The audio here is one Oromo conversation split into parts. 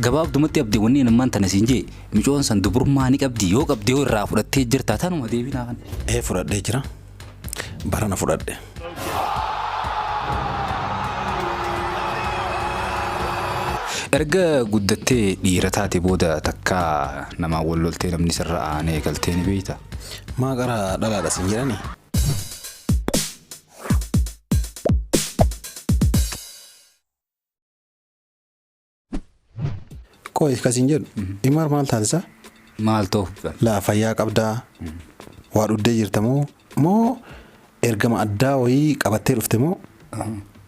Gabaabdumatti Abdii, wanni ammaan tana siin jee, micoon san dubrummaa ni qabdi? Yoo qabdi yoo irraa fudhattee jirta? Tanuma deebinaa kan. Ee, fudhadhee jira. Barana fudhadhe. Erga guddattee dhiira taate booda takka namaan wal loltee namni sirra aanee galtee ni beeyta? Maa qara dhalaadha siin jedhani? Qoy, kasiin jedhu. Imaar, maal taasisa? Maal ta'u? Laa, fayyaa qabdaa? Waa dhuddee jirta moo? Moo ergama addaa wayii qabattee dhufte moo?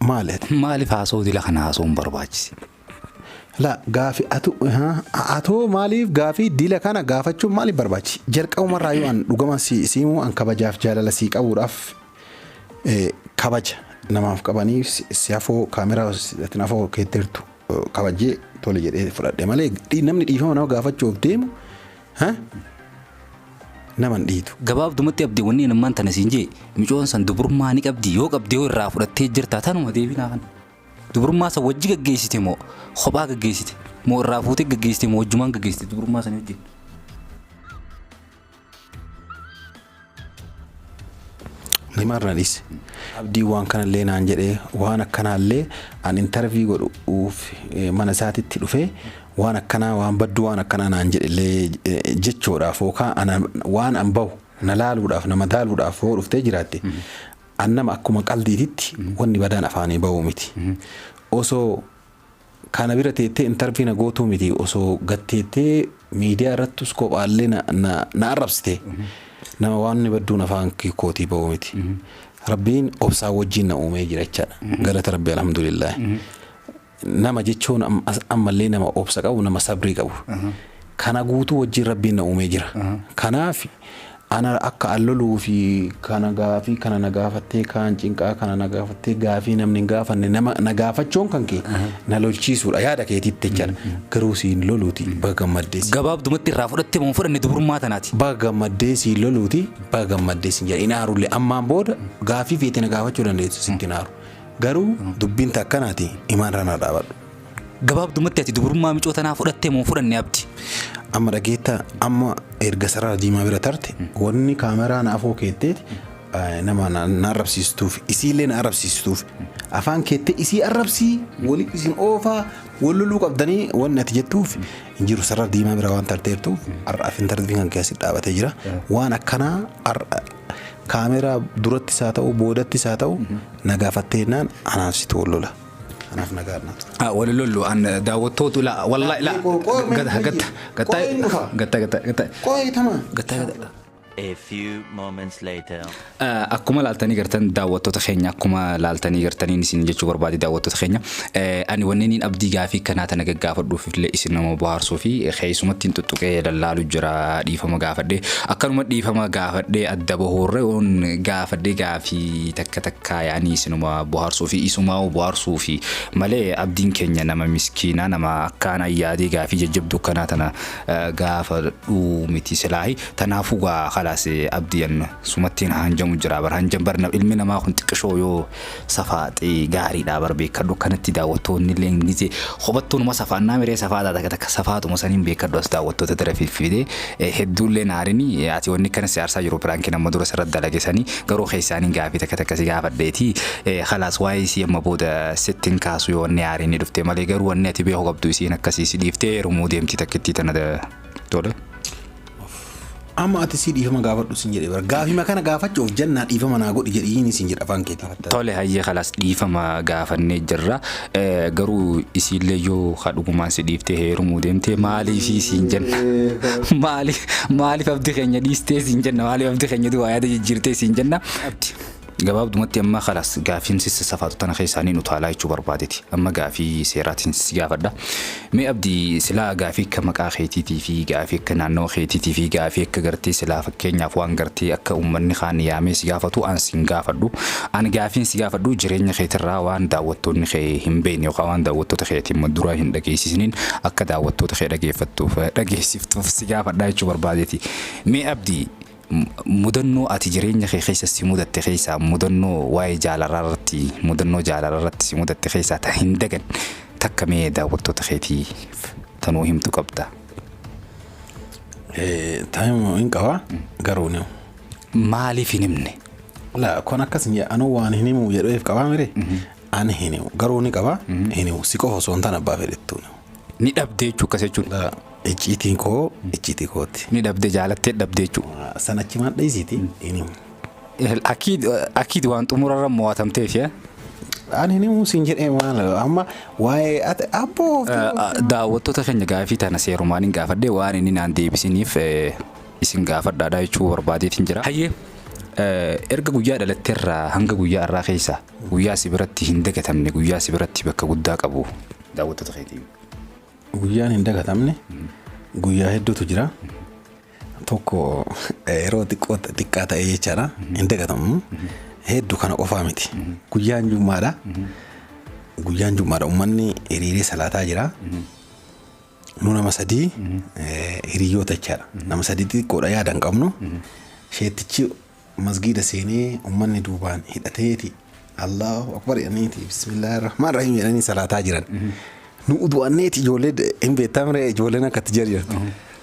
Maali ati? Maaliif haasa'uu dila kana haasa'uun barbaachise? Laa, gaafii atu atoo maaliif gaafii dila kana gaafachuun maaliif barbaachi? Jalqabumarraa yoo an dhugama si siimuu an kabajaaf jaalala sii qabuudhaaf, kabaja namaaf qabanii si hafoo kaameraa ati hafoo keetteertu kabajee tole jedhee fudhadhe malee, namni dhiifama nama gaafachuuf deemu nama hin dhiitu. Gabaabdumatti Abdii, wanni ammaan tana siin jee, micoon san dubrummaa ni qabdi? Yoo qabdi yoo irraa fudhattee jirta? Tanuma deebinaa kan. Dubrummaa san wajji gaggeessite moo kophaa gaggeessite, moo irraa fuutee gaggeessite, moo wajjumaan gaggeessite dubrummaa sanii wajjin? Nimaar, na dhiise. Abdii waan kanallee naan jedhee, waan akkanaallee an interview godhuuf mana isaatitti dhufee, waan akkanaa, waan badduu, waan akkanaa naan jedhellee jechuudhaaf yookaan ana waan an bahu na laaluudhaaf, nama daaluudhaaf yoo dhuftee jiraatte, an nama akkuma qaldiititti wanni badaan afaanii bahuu miti. Osoo kana bira teettee interview na gootuu miti, osoo gatteettee miidiyaa irrattus kophaallee na arrabsite, nama waan inni badduun afaan kootii bahuu miti. Rabbiin obsaa wajjin na uumee jira jechaadha. Galata Rabbi, alhamdulillah. Nama jechuun ammallee nama obsa qabu, nama sabrii qabu. Kana guutuu wajjin Rabbiin na uumee jira. Kanaaf ana akka an loluu fi kana gaafii kana na gaafattee, kaan cinqaa kana na gaafattee, gaafii namni hin gaafanne nama na gaafachuun kan kee na lolchiisuudha yaada keetiitti jechaadha. Garuu siin loluuti, baga gammaddee si. Gabaabdumatti irraa fudhattee moo hin fudhanne dubrummaa tanaati? Baga gammaddee siin loluuti, baga gammaddee siin jedha. Hin aarullee, ammaan booda gaafii feete na gaafachuu dandeessu, sitti hin aaru. Garuu dubbiin takkanaati, imaan irra na dhaabadhu. Gabaabdumatti ati dubrummaa micoo tanaa fudhattee moo hin fudhanne, Abdi? Amma dhageettaa, amma erga sarara diimaa bira tarte, wanni kaameraa na afoo keetteeti nama na arrabsiistuuf, isiillee na arrabsiistuuf, afaan keettee isii arrabsii wali isin oofaa wal loluu qabdanii wanni ati jettuuf hin jiru. Sarara diimaa bira waan tarteertuuf har'aaf interview kan keessatti dhaabatee jira. Waan akkanaa har'a kaameraa durattis haa ta'u, boodattis haa ta'u, na gaafattee jennaan anaaf situ wal lola. Anaaf nagaa naatu. Ah, wal lollu an daawwattoota la wallahi la gata gata gata gata gata gata. Qo'ee tama. Gata gata. A few moments later. Akkuma laaltanii gartan, daawwattoota keenya, akkuma laaltanii gartaniin isin jechuu barbaade, daawwattoota keenya, ani wanneen Abdii gaafii kanaa tana gaggaafadhuuf illee isin nama bohaarsuu fi keessumatti hin tuttuqee lallaalu jira. Dhiifama gaafadhe, akkanuma dhiifama gaafadhe adda bahuurra yoon gaafadhe gaafii takka takka yaanii isinuma bohaarsuu fi isumaa bohaarsuu fi malee, Abdiin keenya nama miskiinaa, nama akkaan yaadee gaafii jajjabduu kanaa tana gaafadhuu miti silaahi. Tanaafuu gaa kalaas, Abdiyan sumattiin hanjamu jira bar, hanjam bar. Ilmi namaa kun xiqqishoo yoo safaaxee gaariidha bar, beekadhu. Akkanatti daawwattoonni illee gizee kophattuunuma safaannaa miree safaataa takka takka safaaxuma saniin beekadhu. As daawwattoota dara fiffidee hedduullee naarini ati wanni akkana si aarsaa jiru prankiin amma dura sirra dalage sanii, garuu keessaaniin gaafii takka takka si gaafadheeti. Kalaas, waa'ee isii amma booda sittin kaasu yoo wanni aariin ni dhufte malee. Garuu wanni ati beeku qabdu, isiin akkasii si dhiiftee heerumuu deemti takkittii tana tole. Amma ati si dhiifama gaafadhu sin jedhe bara. Gaafima kana gaafachuuf jannaa dhiifama naa godhi jedhiin sin jedha afaan keetii. Tole, hayyee, kalaas, dhiifama gaafannee jirra. Garuu isiillee yoo ka dhugumaan si dhiiftee heerumuu deemtee, maaliif siin jenna? Maaliif maaliif abdii keenya dhiistee siin jenna? Maaliif abdii keenya du'aa yaada jijjiirtee siin jenna? Abdi. Gabaabdumatti amma kalaas, gaafiin sissa safaatu tana keessaanii utaalaa jechuu barbaadeti. Amma gaafii seeraatiin si gaafadha. Mee Abdii, silaa gaafii akka maqaa keetiitii fi gaafii akka naannawa keetiitii fi gaafii akka gartee silaa fakkeenyaaf waan gartee akka uummanni kaan yaamee si gaafatu an sin gaafadhu. Ani gaafiin si gaafadhu jireenya keetirraa waan daawwattoonni kee hin beekne yookaan waan daawwattoota keetiin dura hin dhageessisiniin akka daawwattoota kee dhageeffattuuf dhageessiftuuf si gaafadha jechuu barbaadeeti. Mee Abdii, mudannoo ati jireenya kee keessa si mudatte keessaa, mudannoo waa'ee jaalalaa irratti, mudannoo jaalala irratti si mudatte keessaa ta hin dagan takka mee daawwattoota keetiif Tanuu himtu qabda. Taayimu hin qaba garuu ni. Maaliif hin himne? La kun akkas hin anuu waan hin himu jedhuuf qabaa mire ani hin himu garuu ni qaba hin himu si qofa osoo hin taane abbaa fedhettuu. Ni dhabdee jechuu akkas jechuun. La icciitiin koo icciitii kooti. Ni dhabdee jaalattee dhabdee jechuudha. Sanachi maal dhiisiiti hin himu. Akiid akiid waan xumurarra mo'atamteef yaa. Ani hin himu siin jedhee maal amma waa'ee ati abboo. Daawwattoota keenya gaafii tana seerumaan hin gaafadhe waan inni naan deebisiniif isin gaafadhaadha jechuu barbaadeetiin jira. Hayyee erga guyyaa dhalatteerraa hanga guyyaa har'aa keessa guyyaa si biratti hin dagatamne guyyaa si biratti bakka guddaa qabu daawwattoota keetii. Guyyaan hin dagatamne guyyaa hedduutu jira. Tokko yeroo xiqqoo xiqqaa ta'e jechaadha. Hin dagatamu. Hedduu kana qofaa miti. Guyyaan jummaadha. Guyyaan jummaadha. Uummanni hiriiree salaataa jira. Nu nama sadii hiriyoota jechaadha. Nama sadii xixiqqoodha yaada hin qabnu. Sheettichi masgiida seenee uummanni duubaan hidhateeti. Allahu akbar jedhaniiti bismillahir rahmaan rahiim jedhanii salaataa jiran. Nu udu'anneeti ijoollee hin beektamre ijoolleen akkatti jarjartu.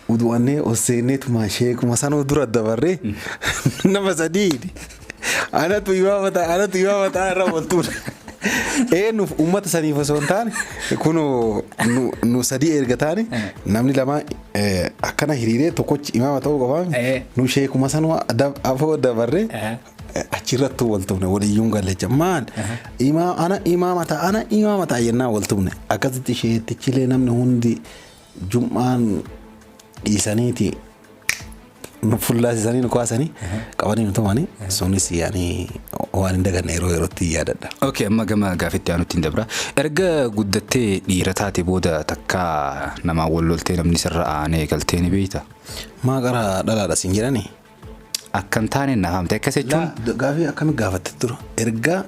Udu'annee ol seenneetuma sheekuma sanuu dura dabarree nama sadii. Anatu imaama ta'a anatu imaama ta'a irra waltuudha. Eenyuuf uummata saniif osoo hin taane kunoo nu sadii erga taane namni lama akkana hiriiree tokkochi imaama ta'uu qofaa nu sheekuma sanuu afoo dabarree achirratti wal tumne waliyyuun gallecha maal ana imaama ta'a ana imaama ta'a jennaan wal tumne akkasitti sheettichilee namni hundi jum'aan dhiisaniiti nu fullaasisanii nu kaasanii qabanii nu tumanii sunis yaani waan hin daganne yeroo yerootti yaadadha. Okay, amma gama gaafitti aanutti hin dabra. Erga guddattee dhiira taate booda takka namaan wal loltee namni sirra aanee galtee ni beekta? Maa qara dhalaadha siin jedhanii? Akka hin taane na fahamte akkas jechuun. Gaafii akkamii gaafatte tura? Erga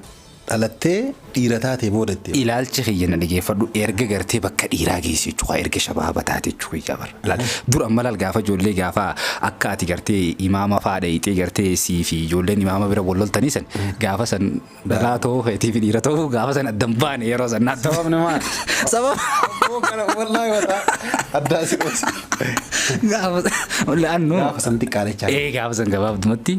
dhalattee dhiira taatee booda itti. Ilaalchi kiyya na dhageeffadhu erga gartee bakka dhiiraa geessu jechuudha erga shabaaba taate jechuudha bara. Laal dur amma laal gaafa ijoollee gaafa akka ati gartee imaama fa'aa dhayixee gartee sii fi ijoolleen imaama bira wal loltanii san gaafa san dhalaa ta'uu keetii fi dhiira ta'uu gaafa san addan baane yeroo san naatti. Sababni maal? Sababa. Wallaahi mataa addaa si dhoosa. Gaafa laannu. Gaafa san xiqqaadha jechaadha. Ee gaafa san gabaabdumatti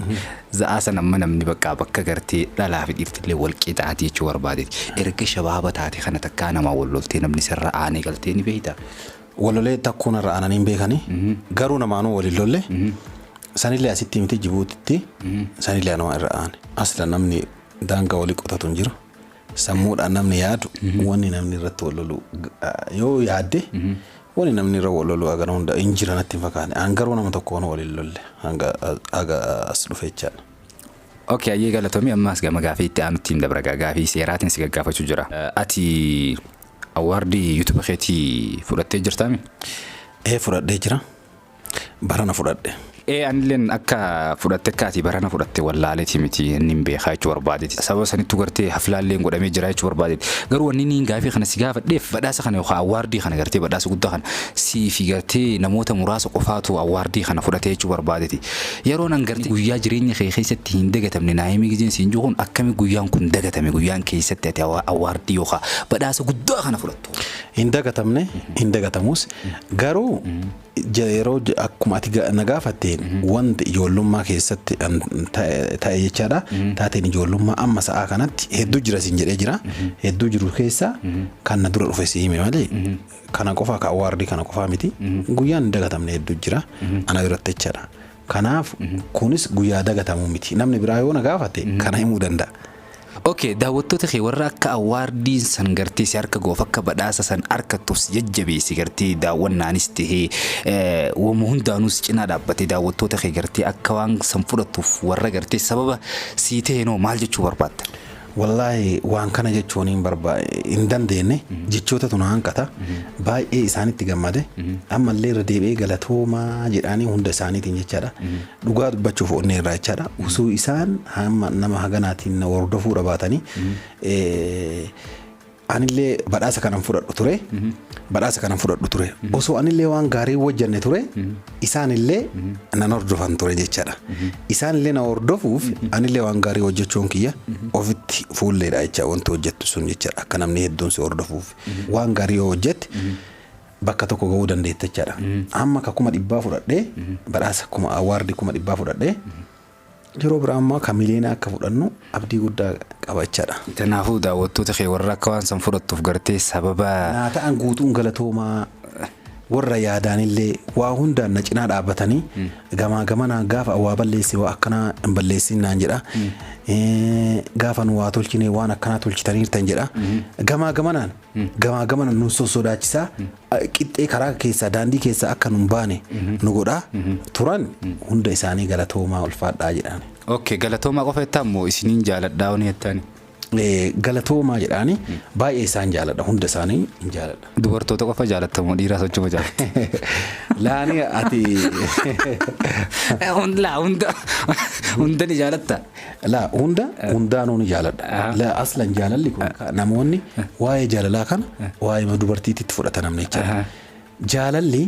za'aa san amma namni bakka bakka gartee dhalaa fi dhiirtillee wal qixaati jechuu barbaadeeti. Erga shabaaba taate kana takkaa namaa wal loltee namni sirra aanee galtee ni beekta. Walolee takkuun irra aananii hin beekani. Garuu namaanuu waliin lolle. Sanillee asitti miti Jibuutitti sanillee anuma irra aane. Asla namni daangaa walii qotatu hin jiru. Sammuudhaan namni yaadu wanni namni irratti wal lolu yoo yaadde wanni namni irra wal lolu hagana hunda hin jira natti hin fakkaane. An garuu nama tokkoon waliin lolle hanga haga as dhufe jechaadha. Okay, ayyee galatoomii ammaas gama gaafii itti aanutti hin dabra gaafii seeraatiin si gaggaafachuu jira. Ati award YouTube keetii fudhattee jirtaami? Ee fudhadhee jira. Barana fudhadhe. Ee anilleen akka fudhatte akka ati barana fudhatte wallaaleeti miti inni hin beekaa jechuu barbaadeeti. Sababa sanittu gartee haflaalleen godhamee jira jechuu barbaadeeti. Garuu wanni inni gaafii kana si gaafadheef badhaasa kana yookaan award kana gartee badhaasa guddaa kana sii fi gartee namoota muraasa qofaatu award kana fudhatee jechuu barbaadeeti. Yeroo nan gartee guyyaa jireenya kee keessatti hin dagatamne naayimii gizeen siin jiru kun akkami guyyaan kun dagatame guyyaan keessatti ati award yookaan badhaasa guddaa kana fudhattu? Hin dagatamne hin dagatamus garuu yeroo akkuma ati na gaafatteen wanti ijoollummaa keessatti ta'e jechaadha. Taateen ijoollummaa amma sa'aa kanatti hedduu jira siin jedhee jira. Hedduu jiru keessa kan na dura dhufe si hime malee kana qofaa ka award kana qofaa miti. Guyyaan hin dagatamne hedduu jira ana biratti jechaadha. Kanaaf kunis guyyaa dagatamuu miti. Namni biraa yoo na gaafate kana himuu danda'a. Okay, daawwattoota kee warra akka awardiin san gartee si harka goof akka badhaasa san harkattuuf si jajjabeessi gartee daawwannaanis tahee wama hundaanuu si cinaa dhaabbatee daawwattoota kee gartee akka waan san fudhattuuf warra gartee sababa sii ta'e noo maal jechuu barbaadda? Wallaahi waan kana jechuun hin barba hin dandeenye jechootatu na hanqata. Baay'ee isaanitti gammade. Ammallee irra deebi'ee galatoomaa jedhaanii hunda isaaniitiin jechaadha. Dhugaa dubbachuuf onnee irraa jechaadha. Osoo isaan hamma nama haganaatiin na hordofuu dhabaatanii anillee badhaasa kanan fudhadhu ture. Badhaasa kanan fudhadhu ture. Osoo anillee waan gaarii hojjanne ture isaanillee nan hordofan ture jechaadha. Isaanillee na hordofuuf anillee waan gaarii hojjechuun kiyya ofitti fuulleedha jecha wanti hojjettu sun jechaadha. Akka namni hedduun si hordofuuf waan gaarii yoo hojjette Bakka tokko ga'uu dandeetta jechaadha. Amma ka 100,000 fudhadhee, badhaasa kuma award 100,000 fudhadhee, yeroo biraa ammoo ka miliyoona akka fudhannu abdii guddaa qaba jechaadha. Kanaafuu daawwattoota kee warra akka waan san fudhattuuf gartee sababa naa ta'an guutuun galatoomaa, warra yaadaanillee waa hundaan na cinaa dhaabbatanii gamaa gamanaa gaafa waa balleesse waa akkanaa hin balleessin naan jedha. Gaafa nu waa tolchine waan akkanaa tolchitaniirtan jedha. Gamaa gamanaan gamaa gamanaan nu sossodaachisaa, qixxee karaa keessaa daandii keessaa akka nu hin baane nu godhaa turan, hunda isaanii galatoomaa, ulfaadhaa jedhaan. Okay, galatoomaa qofa jettaa immoo isiniin jaaladhaa wani jettaani? Galatoomaa jedhaani, baay'ee isaan jaaladha, hunda isaanii hin jaaladha. Dubartoota qofa jaalattamoo dhiiraa sochuma jaalatta? Laani ati. Laa, hunda hunda ni jaalatta. Laa, hunda hundaanuu ni jaaladha. Laa, aslan jaalalli kun namoonni waa'ee jaalalaa kana waa'ee dubartiitti fudhata namni jechaadha. Jaalalli,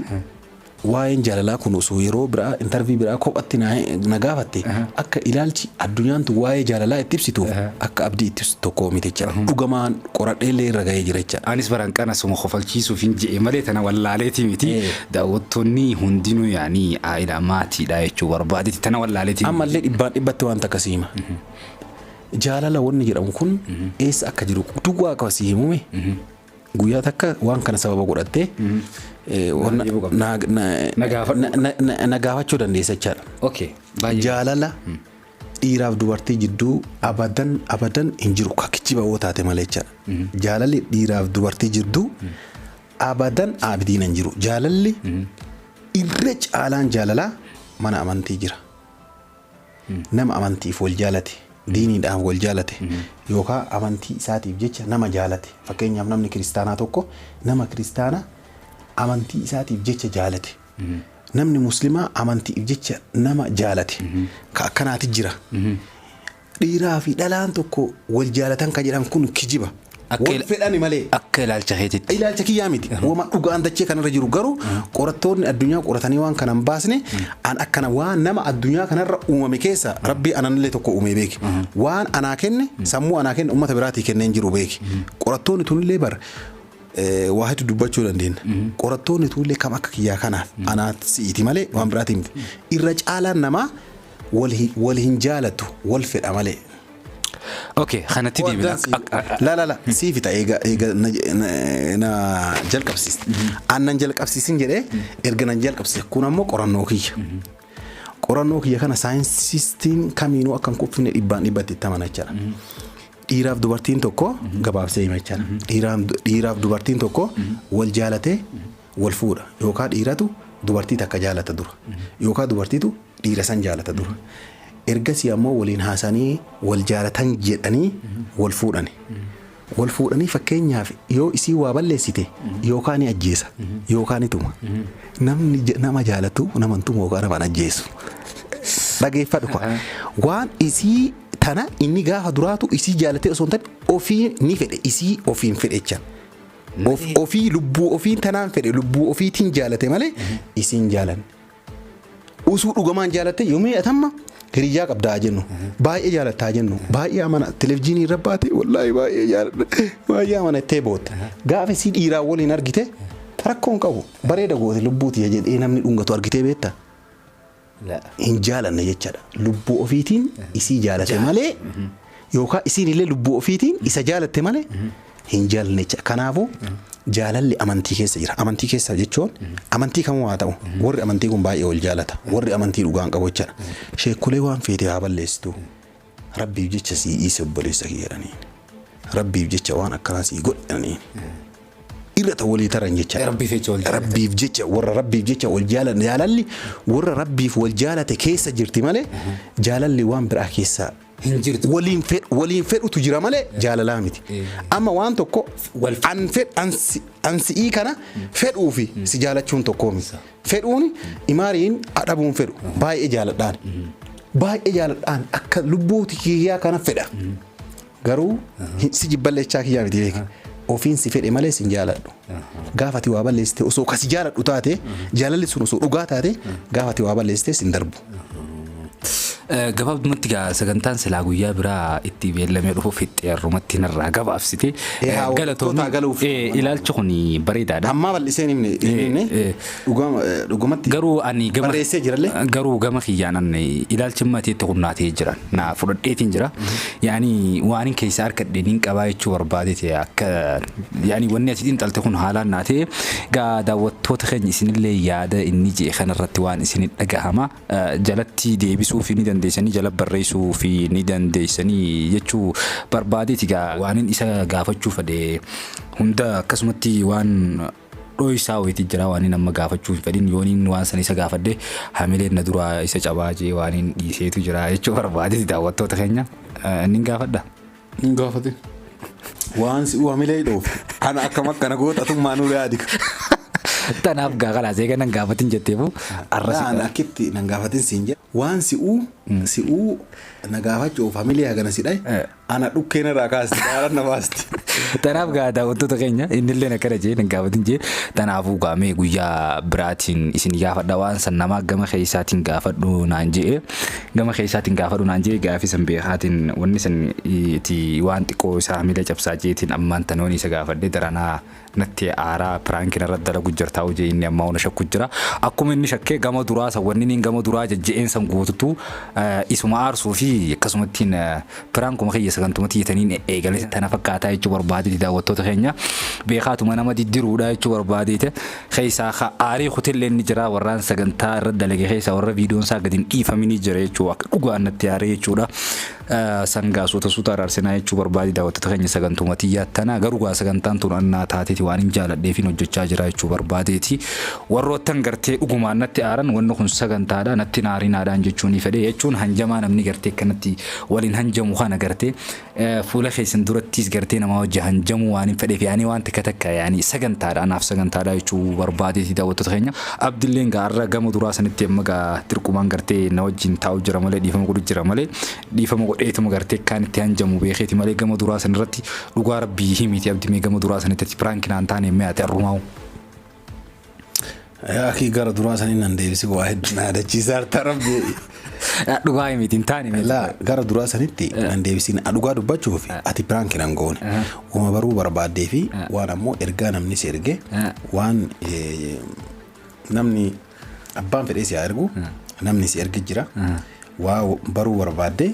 waa'een jaalalaa kun osoo yeroo biraa interview biraa kophatti na gaafatte, akka ilaalchi addunyaan tun waa'ee jaalalaa itti ibsituuf akka Abdii itti ibsitu tokko miti jechaadha. Dhugamaan qoradheellee irra gahee jira jechaadha. Anis baran qana suma kofalchiisuuf hin je'e malee tana wallaaleetii miti. Daawwattoonni hundinuu yaanii aayila maatiidha jechuu barbaadeeti, tana wallaaleetii. Ammallee dhibbaan dhibbatti waan takka si hima. Jaalala wanni jedhamu kun eessa akka jiru duwwaa qaba si himume. Guyyaa takka waan kana sababa godhattee dhiibuu qabda. Na gaafadhu. Na gaafachuu dandeessa jechaadha. Okay. Baay'ee. Jaalala dhiiraaf dubartii jidduu abadan abadan hin jiru, ka kijiba yoo taate malee jechaadha. Jaalalli dhiiraaf dubartii jidduu abadan abdiin hin jiru. Jaalalli irra caalaan jaalalaa mana amantii jira. Nama amantiif wal jaalate, diiniidhaan wal jaalate, yookaan amantii isaatiif jecha nama jaalate. Fakkeenyaaf, namni kiristaanaa tokko nama kiristaanaa amantii isaatiif jecha jaalate. Namni muslimaa amantiif jecha nama jaalate. Ka akkanaati jira. Dhiiraa fi dhalaan tokko wal jaalatan kan jedhan kun kijiba. Wal fedhani malee. Akka ilaalcha keetitti. Ilaalcha kiyyaa miti. Wama dhugaan dachee kanarra jiru garuu qorattoonni addunyaa qoratanii waan kana hin baasne. An akkana waan nama addunyaa kanarra uumame keessa Rabbii ananillee tokko uume beeki. Waan anaa kenne, sammuu anaa kenne, uummata biraatii kenneen jiru beeki. Qorattoonni tunillee bar waa hedduu dubbachuu dandeenya. Qorattoonni tunillee kam akka kiyyaa kanaaf anaat si'iti malee waan biraatii miti. Irra caalaan namaa wal hin jaalatu, wal fedha malee. Okay, kanatti deebina. La la la, sii fixa, eega eega na jalqabsiiste. An nan jalqabsiisin jedhee erga nan jalqabsiise, kun ammoo qorannoo kiyya. Qorannoo kiyya kana saayinsiistiin kamiinuu akka hin kuffine dhibbaan dhibbatti itti amana jechaadha. Dhiiraaf dubartiin tokko, gabaabsee hima jechaadha. Dhiiraaf dubartiin tokko wal jaalatee wal fuudha, yookaan dhiiratu dubartii takka jaalata dura, yookaan dubartiitu dhiira san jaalata dura. Ergasii ammoo waliin haasanii wal jaalatan jedhanii wal fuudhani. Wal fuudhanii, fakkeenyaaf, yoo isii waa balleessite yookaan ni ajjeesa yookaan ni tuma. Namni nama jaalatu nama hin tumu yookaan nama hin ajjeesu. Dhageeffadhu kwa. Waan isii tana inni gaafa duraatu isii jaalatee osoo hin taane ofii ni fedhe, isii ofiin fedhe jecha. Ofii lubbuu ofiin tanaan fedhe, lubbuu ofiitiin jaalate malee isiin jaalanne. Usuu dhugamaan jaalatte yoo miidhatamma hiriyyaa qabdaa jennu, baay'ee jaalattaa jennu, baay'ee amana, televizyiinii irra baate, wallaahi baay'ee jaaladha, baay'ee amana ittee bootta. Gaafa isii dhiiraa waliin argite rakkoon qabu bareeda goote lubbuu tiyya jedhee namni dhungatu argitee beektaa? Hin jaalanne jechaadha. Lubbuu ofiitiin isii jaalate malee, yookaan isiin illee lubbuu ofiitiin isa jaalatte malee hin jaalanne jecha. Kanaafuu jaalalli amantii keessa jira. Amantii keessa jechuun amantii kamuu haa ta'u, warri amantii kun baay'ee wal jaalata. Warri amantii dhugaan qabu jechaadha. Sheekkolee waan feete haa balleessitu. Rabbiif jecha sii dhiise obboleessa kiyya jedhaniin. Rabbiif jecha waan akkanaa sii godhe jedhaniin. Irra ta'u walii taran jechaadha. Rabbiif jecha wal jaalatan. Rabbiif jecha, warra Rabbiif jecha wal jaalan, jaalalli warra Rabbiif wal jaalate keessa jirti malee jaalalli waan biraa keessa hin jirtu. Waliin fedhutu jira malee jaalalaa miti. Amma waan tokko Wal an fed an si- an si'ii kana fedhuu fi si jaalachuun tokkoo miti. Fedhuun imaariin adhabuun fedhu baay'ee jaaladhaan. Baay'ee jaaladhaan, akka lubbuuti kiyyaa kana fedha. Garuu si jibballechaa kiyyaa miti beeka. Ofiin si fedhe malee sin jaaladhu. Gaafa ati waa balleessite, osoo kasi jaaladhu taate, jaalalli sun osoo dhugaa taate, gaafa ati waa balleessite sin darbu. Gabaabdumatti gaa sagantaan silaa guyyaa biraa itti beellamee dhufuuf fixxeerrumatti narraa gabaabsite. Haa Galatoomii hordoftoota galuuf. Ilaalchi kun bareedaadha. Hammaa bal'isee hin himne dhugumatti Garuu ani gama barreessee jirallee. Garuu gama kiyyaan ani ilaalchi matiitti humnaatee jira. Na fudhadheetiin jira. Yaani waan hin keessa harkadhe nin qabaa jechuu barbaadeeti akka yaani wanni ati xiinxalte kun haalaan naa ta'e gaa daawwattoota keenya isinillee yaada inni je'e kanarratti waan isin dhagahama jalatti deebisuu fi ni dandeessanii jala barreessuu fi ni dandeessanii jechuu barbaadeeti gaa waan isa gaafachuu fedhe hunda akkasumatti waan dhooysaa wayiiti jira waan inni amma gaafachuu hin fedhin yooniin waan san isa gaafadhe hamileen na duraa isa cabaa jee waan hin dhiiseetu jira jechuu barbaadeeti daawwattoota keenya inni gaafadha. Hin gaafatin. Waan si hamilee dhoof. Ana akkam akkana goota atummaa nuu yaadi. Tanaaf gaa kalaas eega nan gaafatin jetteefu arra si An akkitti nan gaafatin siin jedha. Waan si'uu si'uu na gaafachuuf hamilee hagana si dhaye ana dhukkeen irraa kaasti daaran na baasti. Tanaaf gaa daawwattoota keenya innillee akkana jee nan gaafatin jee tanaafuu gaamee guyyaa biraatiin isin gaafadha waan san namaa gama keessaatiin gaafadhu naan jee gama keessaatiin gaafadhu naan jee gaafii san beekaatiin wanni san itti waan xiqqoo isaa hamilee cabsaa jeetiin ammaan tanoon isa gaafadhe daranaa natti aaraa prankiin irratti dalagu jirtaa hojii inni ammaa ona shakku jira. Akkuma inni shakkee gama duraa san wanni inni gama duraa jajja'een san guututu isuma aarsuu fi akkasumattiin prankuma kiyya sagantuma tiyyataniin eegale tana fakkaataa jechuu barbaadeeti daawwattoota keenya beekaatuma nama diddiruudha jechuu barbaadeeti keessaa ka aarii kutillee ni jira warraan sagantaa irra dalage keessaa warra viidiyoon isaa gadi hin dhiifaminii jira jechuu akka dhugaan natti aaree jechuudha. Sangaa suuta suuta araarsinaa jechuu barbaade daawwattoota keenya sagantuma tiyyaa tana garuu gaa sagantaan tun annaa taateeti waan hin jaaladheefin hojjechaa jira jechuu barbaadeeti. Warroottan gartee dhugumaan natti aaran wanni kun sagantaadha natti naarinaadhaan jechuu ni fedhe jechuun hanjamaa namni gartee akkanatti waliin hanjamu kana gartee fuula keessan durattis gartee namaa wajji hanjamuu waan hin fedheef yaani waan takka takka yaani sagantaadha anaaf sagantaadha jechuu barbaadeeti daawwattoota keenya. Abdilleen gaa har'a gama duraa sanitti amma gaa dirqumaan gartee na wajjin taa'u jira malee dhiifama godhu jira malee dhiifama godheetuma gartee kaan itti hanjamu beekeeti malee gama duraa sanirratti dhugaa rabbii himiti abdii mee gama duraa sanitti ati prank naan taane mee ati arrumaa'u. Akii gara duraa sanii nan deebisi waa hedduu na yaadachiisaa jirta rabbi. Dhugaa himiti hin taane mee. Laa gara duraa sanitti nan deebisin dhugaa dubbachuuf ati prank nan goone. Uma baruu barbaaddee fi waan ammoo ergaa namni si erge waan namni abbaan fedhee si haa ergu namni si erge jira. Waa baruu barbaaddee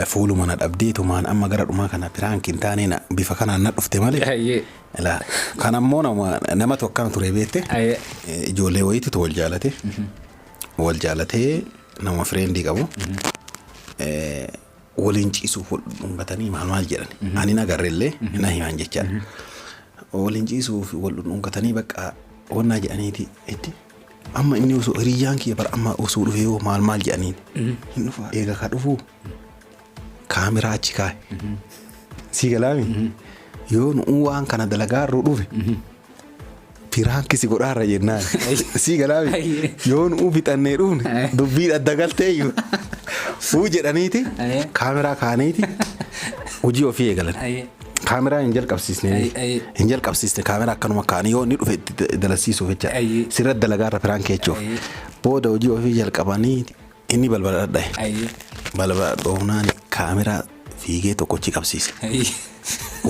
fuuluma na dhabdee tumaan amma gara dhumaa kana prank hin taane bifa kanaan na dhufte malee. Laa kan ammoo namatu akkana ture beekte ijoollee wayiitu wal jaalate wal jaalatee nama friendii qabu waliin ciisuuf wal dhungatanii maal maal jedhan ani nagarreellee na himan jechaadha. Waliin ciisuuf wal dhungatanii bakka wannaa jedhaniiti itti amma inni osoo hiriyyaan kiyya bara amma osoo dhufee yoo maal maal jedhaniin hin dhufa eega ka dhufuu kaameraa achi kaa'e. Sii galaami yoo nu waan kana dalagaa irra dhufe prank si godhaarra jennaan. Sii galaami yoo nu fixannee dhufne dubbii adda galtee iyyuu uu jedhaniiti kaameraa kaaniiti hojii ofii eegalan. Kaameraa hin jalqabsiisne hin jalqabsiisne kaameraa akkanuma kaanii yoo inni dhufe itti dalasiisuuf jecha sirra dalagaarra prank jechuuf booda hojii ofii jalqabanii inni balbala dhadhaye. Balbala dhoofnaan kaameraa fiigee tokkochi qabsiise.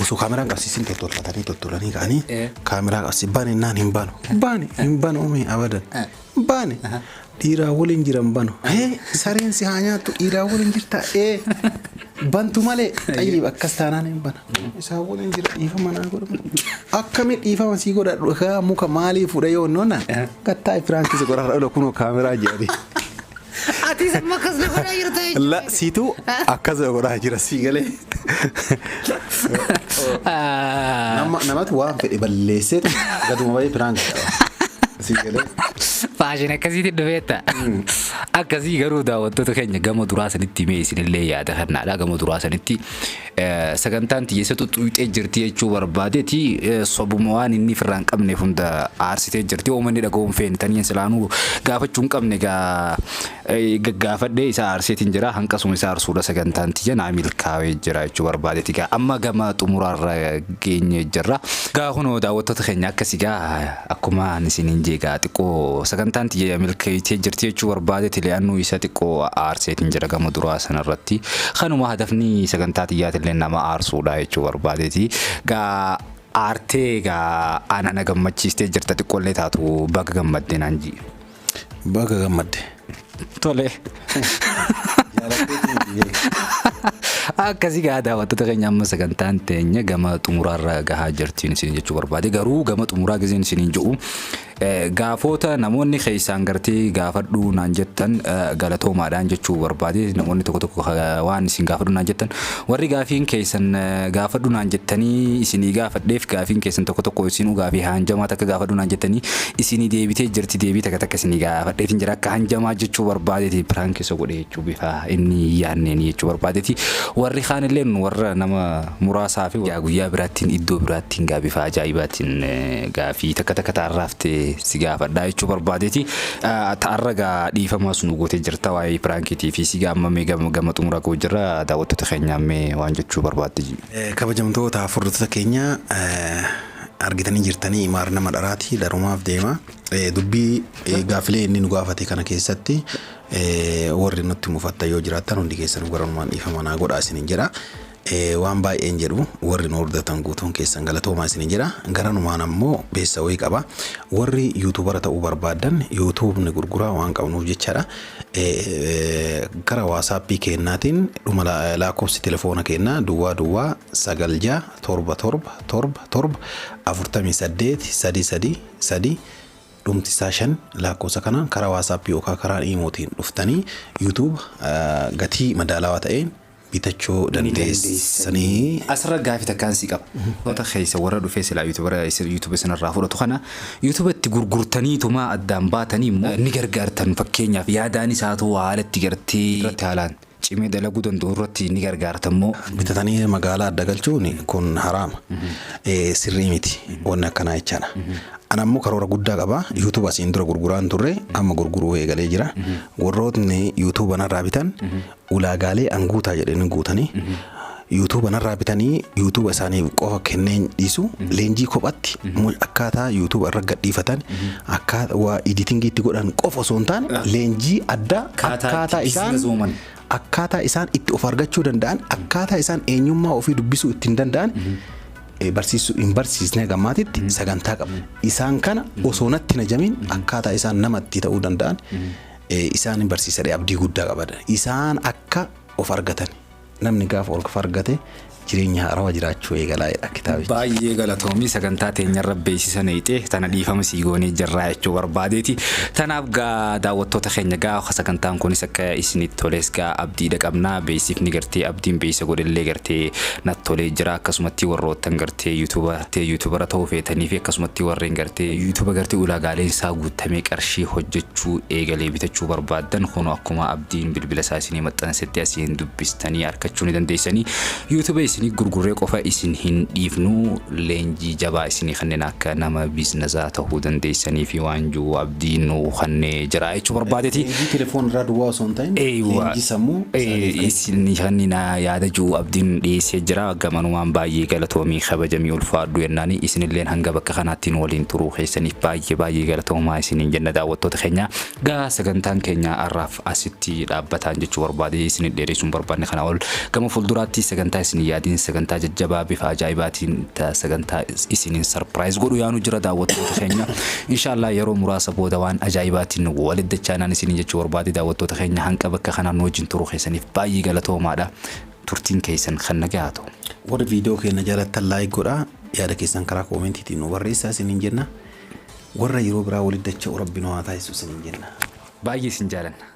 Osoo kaameraan qabsiisin tottolfatanii tottolanii ka'anii kaameraa qabsiise bane naan hin banu. Bane hin banu ome abadan. Bane dhiiraa waliin jiran banu. Hee sareen si haa nyaattu dhiiraa waliin jirta ee bantu malee xayyib akkas taanaan hin bana. Isaan waliin jira dhiifama naa godhu. Akkami dhiifama sii godha dhugaa muka maalii fuudha yoo noona gattaa prank si godha dhala kunoo kaameraa jedhanii. Atis amma akkas na godhaa jirta jechuudha. La siitu akkas godhaa jira sii galee. Namatu waan fedhe balleessee gaduma bahee prank jedhama. Sii galee. Fashion akkasiitti dhufeetta. Akkasii garuu daawwattoota keenya gama duraa sanitti mee isinillee yaada kennaadha. Gama duraa sanitti sagantaan xiyyeessa xuxuuxee jirti jechuu barbaadeeti sobuma waan inni ofirraa hin qabneef hunda aarsitee jirti. Uumanni dhaga'uun feentanii silaanuu gaafachuu hin qabne gaa gaggaafadhee isa aarseetiin jira. Hanqasuma isa aarsuudha sagantaan tiyya naa milkaa'ee jira jechuu barbaadeeti gaa amma gama xumuraarra geenyee jirra. Gaa kunoo daawwattoota keenya akkasii gaa akkuma ani isiniin jee gaa xiqqoo sagantaa Sagantaan tiyya milkeessitee jirti jechuu barbaadeeti, le'annuu isa xiqqoo aarseetiin jira gama duraa sanarratti. Kanuma hadafni sagantaa tiyyaatillee nama aarsuudha jechuu barbaadeeti. Gaa aartee gaa ana na gammachiistee jirta, xiqqoollee taatu baga gammadde naan ji. Baga gammadde. Tole. Akkasii gaa daawwattoota keenya, amma sagantaan teenya gama xumuraarra gahaa jirtiin isin jechuu barbaade. Garuu gama xumuraa giseen isiniin jedhu, gaafoota namoonni keessaan gartee gaafadhu naan jettan galatoomaadhaan jechuu barbaade. Namoonni tokko tokko waan isin gaafadhu naan jettan, warri gaafiin keessan gaafadhu naan jettanii isinii gaafadheef, gaafiin keessan tokko tokko isinuu gaafii hanjamaa takka gaafadhu naan jettanii isinii deebitee jirti. Deebii takka takka isinii gaafadheetiin jira. Akka hanjamaa jechuu barbaadeeti, prank isa godhe jechuu, bifa inni yaanneen jechuu barbaadeeti. Warri kaan illee warra nama muraasaa fi guyyaa biraattiin iddoo biraattiin gaa bifa ajaa'ibaatiin gaafii takka takka ta'arraaftee si gaafadhaa jechuu barbaadeeti. Ta'arra gaa dhiifamaas nu gootee jirta waa'ee prankiitii fi si gaa amma mee gama xumuraa ga'u jirra, daawwattoota keenya mee waan jechuu barbaadde. Kabajamtoota hordoftoota keenya, argitanii jirtanii, Imaar nama dharaati, dharumaaf deema. Dubbii gaafilee inni nu gaafate kana keessatti warri nutti mufattan yoo jiraattan, hundi keessan garanumaan dhiifama naa godhaa isiniin jedha. Waan baay'een jedhu, warri nu hordoftan guutuun keessan galatoomaa isiniin jedha. Garanumaan ammoo beessa wayii qaba. Warri YouTubera ta'uu barbaaddan, YouTubeni gurguraa waan qabnuuf jechaadha. Gara WhatsAppii kennaatiin dhuma lakkoofsi telefoona kennaa 00967777483 333, dhumti isaa 5. Lakkoofsa kanaan karaa WhatsAppii yookaan karaa Imootiin dhuftanii YouTube gatii madaalawaa ta'een bitachuu dandeessanii. Asirra gaafii takkaan si qaba. Toota keessa warra dhufee silaa YouTubera YouTube sanarraa fudhatu kana YouTube itti gurgurtaniituma addaan baatanii immoo ni gargaartan? Fakkeenyaaf yaadaan isaa ta'uu, haala itti gartee irratti haalaan cimee dalaguu danda'u irratti ni gargaartan moo? Bitatanii magaalaa adda galchuun kun haraama. Sirrii miti wanni akkanaa jechaadha. Ana ammoo karoora guddaa qaba. YouTube asiin dura gurguraan turre, amma gurguruu eegalee jira. Warrootni YouTube narraa bitan ulaagaalee an guutaa jedhanii guutanii YouTube narraa bitanii, YouTube isaaniif qofa kenneen dhiisu, leenjii kophatti akkaataa YouTube irra gadhiifatan, akkaataa waa editingii itti godhan qofa osoo hin taane, leenjii addaa akkaataa isaan akkaataa isaan itti of argachuu danda'an, akkaataa isaan eenyummaa ofii dubbisuu ittiin danda'an barsiisuu hin barsiisne gammaatitti sagantaa qabu. Isaan kana osoo natti hin ajamin akkaataa isaan namatti ta'uu danda'an isaan hin barsiisadhe, abdii guddaa qaban. Isaan akka of argatan, namni gaafa of argate jireenya haarawaa jiraachuu eegalaa jedha kitaabichi. Baay'ee galatoomii, sagantaa teenyarra beeksisa neexee tana dhiifama sii goonee jirraa jechuu barbaadeeti. Tanaaf gaa daawwattoota keenya, gaa sagantaan kunis akka isinitti toles gaa abdiidha qabnaa. Beeksifni gartee abdiin beeksisa godhellee gartee natti tolee jira. Akkasumatti warroottan gartee YouTubera ta'uu feetanii fi akkasumatti warreen gartee YouTube gartee ulaagaaleen isaa guutamee qarshii hojjechuu eegalee bitachuu barbaaddan, kun akkuma abdiin bilbila isaa isinii maxxansetti asiin dubbistanii argachuu ni dandeessanii. YouTube isinii gurgurree qofa isin hin dhiifnu, leenjii jabaa isinii kanneen akka nama businessaa ta'uu dandeessanii fi waan jiru abdiin nu kannee jira jechuu barbaadeeti. Leenjii telefoon irraa duwwaa osoo hin ta'in leenjii sammuu isaaniif kenna. Isin kanneen yaada jiru abdiin dhiyeessee jira. Gamanumaan baay'ee galatoomii, kabajamii, ulfaadhu jennaani. Isinilleen hanga bakka kanaatti nu waliin turuu keessaniif baay'ee baay'ee galatoomaa isiniin jenna, daawwattoota keenya. Gaa sagantaan keenya har'aaf asitti dhaabbataan jechuu barbaade, isin dheeressuun barbaanne kana ol. Gama fuulduraatti sagantaa isin yaadiin, sagantaa jajjabaa bifa ajaa'ibaatiin sagantaa isiniin surprise godhu yaanu jira, daawwattoota keenya. Inshaallah yeroo muraasa booda waan ajaa'ibaatiin walitti dachaanaan isiniin jechuu barbaade. Daawwattoota keenya, hanqa bakka kanaan nu wajjin turuu keessaniif baay'ee galatoomaadha. Turtiin keessan kan nagaa haa ta'u. Warri viidiyoo keenya jaalattan like godhaa, yaada keessan karaa commentiitiin nu barreessaa isiniin jenna. Warra yeroo biraa walitti dacha'u Rabbi nu haa taasisu isiniin jenna. Baay'ee isin jaalanna.